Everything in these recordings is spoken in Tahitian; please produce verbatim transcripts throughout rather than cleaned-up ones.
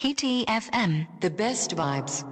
E T F M, the best vibes.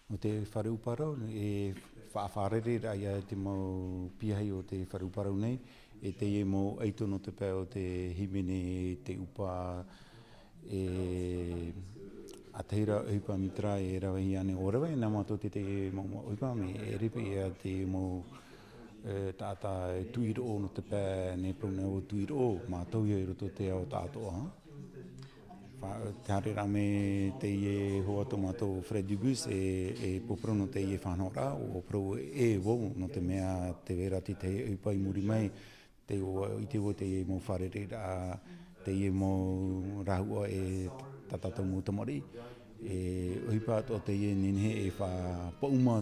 Nō te fare ʻupa rau, e faʻafarerei ra ia te mau piahi o te fare ʻupa rau nei, e teie mau ʻaito nō te pae o te hīmene, te ʻupa, e ʻātahi ra ʻohipa mītera e rave hia nei, ʻo rave nā mātou te, te mau, mau ʻohipa, mea ʻere paʻi ia te mau, e, taʻata e tuʻiroʻo nō te pae, nei parau nei ʻo tuʻiroʻo, mātauhia i roto te ao tāʻātoʻa. Fa-, te haere ra mai teie hoa tō mātou Fred Dubus e, e pōporo nō teie faʻanahoraʻa, ʻua parau ē vau, nō te mea tē vai ra te tahi ʻohipa i muri mai, te ʻua ʻite vau teie mau fārereiraʻa, teie mau rāhuʻa e tā tātou mau tamariʻi, e ʻohipa atoʻa teie nehenehe e faʻapaʻuma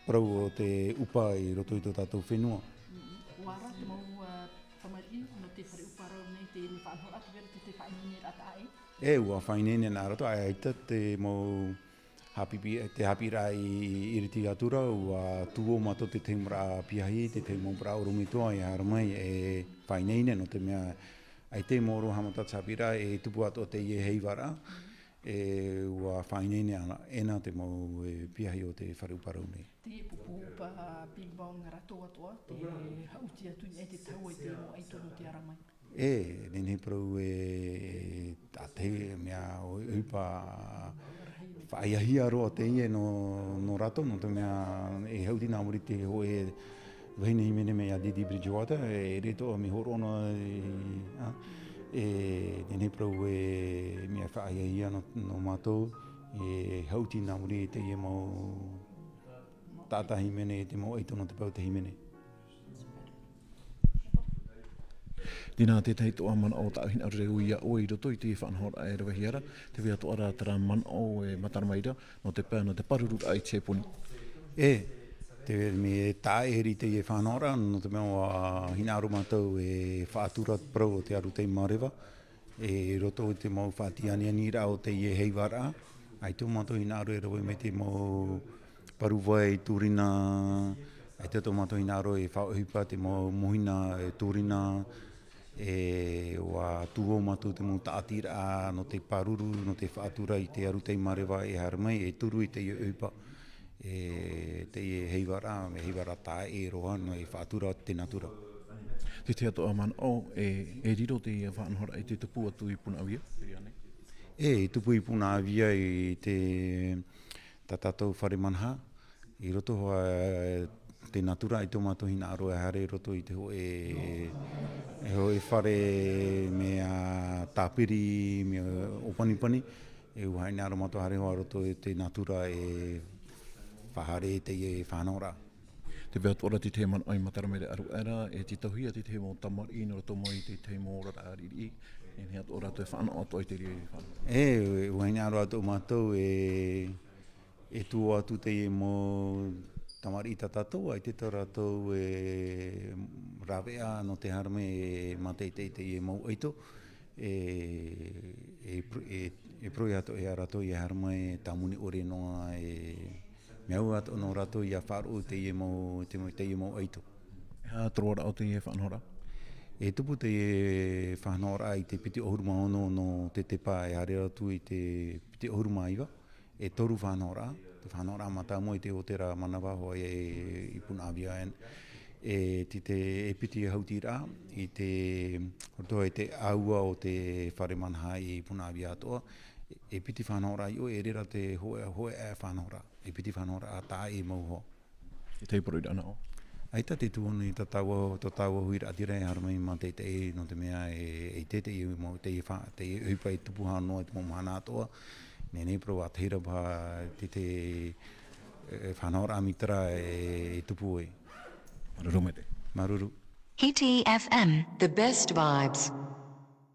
parau o te ʻupa i roto i tō tātou fenua. Mm, ʻua ara te mau, ā, tamariʻi nō te fare ʻupa rau nei, te faʻanahoraʻa, tē vai ra te, te faʻaineineraʻa taʻa ʻē? E, ʻua faʻaineine nā rātou, ʻaita te mau haʻapiʻi, te haʻapiʻiraʻa i, i ʻiriti atu ra, ʻua tuō mātou te tahiʻamuraʻa piahi, te tahiʻamuraʻa ʻorometua e haere mai e faʻaineine, nō te mea, ʻaita e maoro haʻamata te haʻapiʻiraʻa, e tupu atoʻa teie heivaraʻa. E ʻua faʻaineine ʻana, ʻēnā te mau, e, piahi o te fare ʻupa rau nei. Te pupu ʻupa ping pong rātou atoʻa, tē haʻuti atu nei te tahua i te mau ʻaito nō te ara mai. E, nehenehe parau e, e, ā te mea ʻo, ʻohipa faʻahiahia roa teie nō, nō rātou, nō te mea e haʻuti nā muri te hōʻē vahine hīmene mai iā Didi Bridgewater, e, ʻere atoʻa mea hōroʻa noa, e, ā, e, nehenehe parau e mea faʻahiahia nō, nō mātou, e haʻuti nā muri teie mau taʻata hīmene, te mau ʻaito nō te pae o te hīmene. Tēnā te tahi atoʻa manaʻo tāʻu hinaʻaro ra iā ʻoe i roto i te faʻanahoraʻa e ravehia ra, tē vai atoʻa ra terā manaʻo e matara mai ra, nō te pae, nō te pārururaʻa i te hēponi. E, tē vai ra mea taʻa ʻē ra teie faʻanahoraʻa, nō te mea ʻua hinaʻaro mātou e faʻatura te parau o te arataʻi māreva, e, i roto i te mau faʻatianianiraʻa o teie heivaraʻa, ʻaita mātou hinaʻaro e rave mai te mau paru vai tūrina, ʻaita tō mātou hinaʻaro e faʻaʻohipa te mau mōhina e tūrina, e, ʻua tuō mātou te mau tāʻatiraʻa nō te pāruru, nō te faʻatura i te arataʻi māreva e haere mai, e turu i teie ʻohipa, e, teie heivaraʻa, mea heivaraʻa taʻa ʻē roa, nō e faʻatura te natura. Te tahi atoʻa manaʻo, e, e riro teie faʻanahoraʻa i te tupu atu i Punaʻauia, te reira nei? E, i tupu i Punaʻauia i te, tā tātou fare manaha, i roto hoʻi, e, te natura ʻaita mātou hinaʻaro e haere i roto i te hōʻē, e, hōʻē fare mea tāpiri, mea ʻōpanipani, e ʻua hinaʻaro mātou haere hoʻi i roto i te natura e faʻahaere i teie faʻanahoraʻa. Tē vai atoʻa ra te tahi manaʻo e matara mai ra, ʻaruʻa ra, e tītauhia te tahi mau tamariʻi nō roto mai i te tahi mau oraraʻa riʻiriʻi, e nehenehe atoʻa rātou e fānaʻo atoʻa i te reira faʻanahoraʻa. E, ʻua hinaʻaro atoʻa mātou e, e tuō atu teie mau tamariʻi tā tātou, ʻaita tā rātou e rāveʻa nō te haere mai e mātaʻitaʻi i teie mau ʻaito, e, e pro-, e, e parau atoʻa ia rātou ʻia haere mai e tāmoni ʻore noa, e mea au atoʻa nō rātou ʻia faʻaroʻo i teie mau, te mau, teie mau ʻaito. E aha te roaraʻa o teie faʻanahoraʻa? E tupu teie faʻanahoraʻa i te piti ʻahuru mā ono nō te tepa e haere atu i te piti ʻahuru mā iva. E toru faʻanahoraʻa, te faʻanahoraʻa mātāmua i te ʻōtera manava hoʻi e, i Punaʻauia, e, e te, te, e piti haʻutiraʻa, i te, roto i te ʻāua o te fare manaha i Punaʻauia atoʻa, e piti faʻanahoraʻa i ʻō, e reira te hōʻē, hōʻē faʻanahoraʻa, e piti faʻanahoraʻa taʻa ʻē mau hoʻi. E tahi poroʻi ra nā ʻō. ʻAita te tuʻu nei tā tāua, tō tāua huiraʻatira e haere mai mātaʻitaʻi nō te mea e, e ʻite teie mau, teie fa-, teie ʻohipa e tupu noa i te mau mahana atoʻa. Nehenehe parau ʻātahi ra paha te, te, e, faʻanahoraʻa mītera e, e tupu ai. Māuruuru maitaʻi. Māuruuru. E T F M, the best vibes.